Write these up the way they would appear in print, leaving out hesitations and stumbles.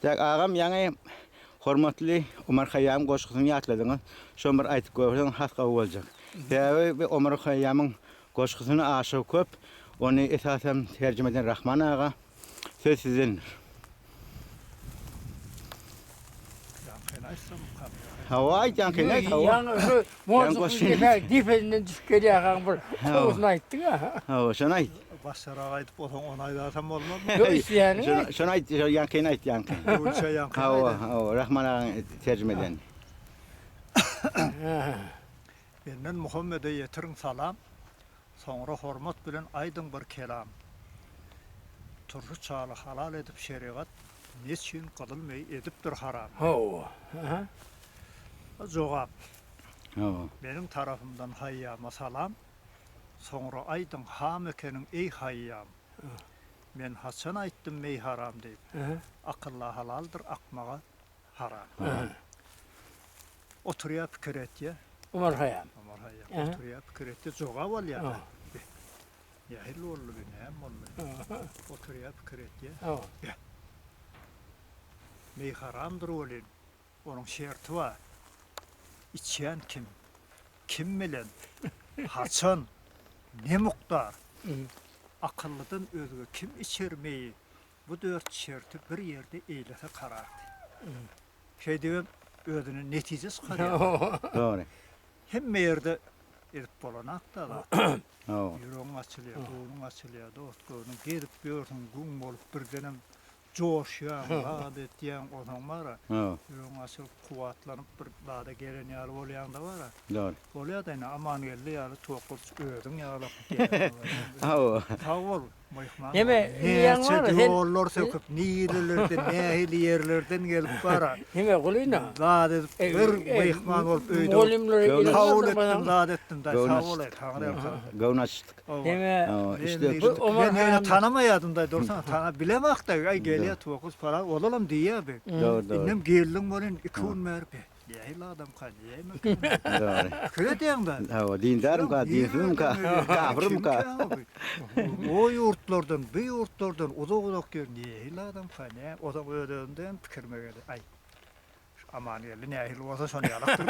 Tak agam ýaňy hormatly Omar Haýýamyň goşgusyny ýatladyňyz. Şony bir aýdyp görseň has gowy boljak. Sebäbi bu Omar Haýýamyň goşgusyny aşygy köp. Ony esasam terjime eden Rahman aga. Söz sizdendir. Ýaňkyny aýtsamkam. Hawa aýt ýaňkyny aýt hawa. Ýaňy şu monjugyň depe depesinden düşüp gelýärkaň bir gowusyny aýtdyň-a. Hawa şony aýt. Başgarak aýdyp bolsaň ony aýdarsam bolmazmy? Ýok isleýäniňi aýt. Şony aýt, şo ýaňkyny aýt ýaňkyny. Öwünçä ýaňkyny Hawa, aýdaýyn. hawa Rahman agaň terjime edeni. Menden Muhammede ýetiriň salam. Soňra hormat bilen aýdyň bir kelam. Turşy çaly halal edip şerigat, Neçün gyzyl meý edipdir haram? Hawa. Aha. Jogap. Hawa. Meniň tarapymdan Haýýama salam. Soňra aýdyň ham ekeniň eý Haýýam. Men haçan aýtdym meý haram diýip. Akylla halaldyr akmaga haram. Oturýar pikir etýär. Omar Haýýam. Omar Haýýam oturýar pikir etýär jogap alýar. Be, nähili boldy bu näme boldy? Oturýar pikir etýär. Be, meý haramdyr welin onuň şerti bar. Içýän kim? Kim bilen? Haçan? Ne mukdar? Akyllydan özge kim içer meýi? Bu dört şerti bir ýerde eýlese karar. Şeýdibem özüne netije çykarýar. Dogry. Hemme ýerde edip bolanakda zat. Hawa. Ýüregiň açylýar, göwnüň açylýar, dost göwnüň gezip ýörsüň, güň bolup birdenem joşýaň, zat etýäň, onsoň bara ýüregiň açylyp, kuwwatlanyp bir zada gelen ýaly bolýaň-da bara. Dogry. Bolýa-da ine Amangeldi ýaly tokgurç özüň ýalak diýýär. Hawa. Sag bol. Myhman Neme, näçe ýollar söküp, nirelerden, nähili ýerlerden gelip bara. Neme, Gulyna? Zat edip, bir myhman bolup öýde kabul etdim, zat etdim da, sag bol, taňry ýalkasyn. Göwün açdyk. Neme, Men ýöne tanamaýardym da, dursan, tana bilemok-da, aý gelýär Tuwakow falan, ozalam diýýär bi. Indem geldiň welin, iki gün bäri bi. Nähili adamka, näme? Dogry. Pikir edýäň-dä. Hawa, dindarmyka, dinsizmika, kafirmika? O ýurtlardan, bu ýurtlardan uzak-uzak ýer nähili adamka, nä? Ozal öz-özümde hem pikirime geldi. Aý, şu Amangeldi nähili bolsa şony ýalakdyr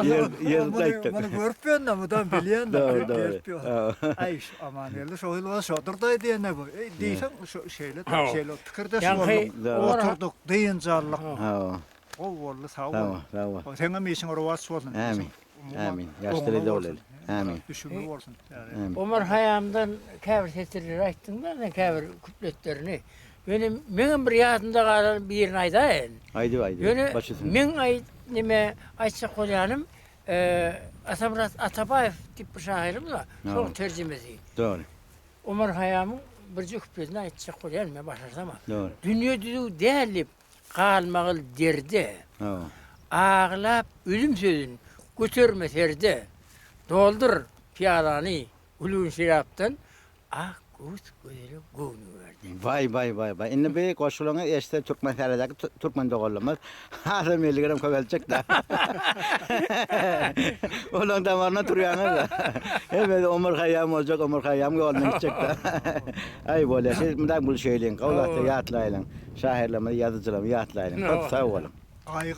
Ýer, ýer aýtdyk. Muny görüp ýörün-de, mudam bilýän-de. Dogry, dogry. Aý, şu Amangeldi şo hili bolsa şodur-da diýende bu. Eý, diýseň, şu şeýle, şeýle pikirdeş bolduk. Oturdyk, dynç aldyk. Hawa. Gowy boldy, sag bol. Sag bol, sag bol. Seňem işiň rowaç bolsun. Amin. Amin. Ýaş dili dogry. Amin. Düşümli bolsun. Amin. Omar Haýamdan käbir setirleri aýtdyň-da, sen käbir küpletlerini. Ýöne meňem bir ýadymda galan birini aýdaýyn. Aýdyp, aýdyp. Ýöne Baş üstüne. meň aýt, neme aýtjak bolýanym, Atamyrat Atabaýew diýip bir şahyrymyz bar, şoň terjimesi. Dogry. Omar Haýamyň birje küpletini aýtjak bolýan, men başarsam-a. Dogry. Dünýe düzüw däl diýip, galmagyl derde. Hawa. Aglap ölüm sözün göterme serde. Doldur pyýalany gülgün şerapdan, Ak göwüs gözele göwnüňi berdi. Baý baý baý baý. Indi bi goşgularyňy eşitse Türkmensähradäki türkmen doganlarymyz hasam 50 gram köpeltjek-dä. Olaň damaryndan turýaňyz-da. Hemmesi Omar Haýýam boljak, Omar Haýýamyň ýolundan gitjek-dä. Aý bolýa, şeýdip mydam gülüşeýliň, gowy zatlar ýatlaýlyň. Şahyrlarymyzy, ýazyjylarymyzy ýatlaýlyň. Köp sag boluň. Gaýgy.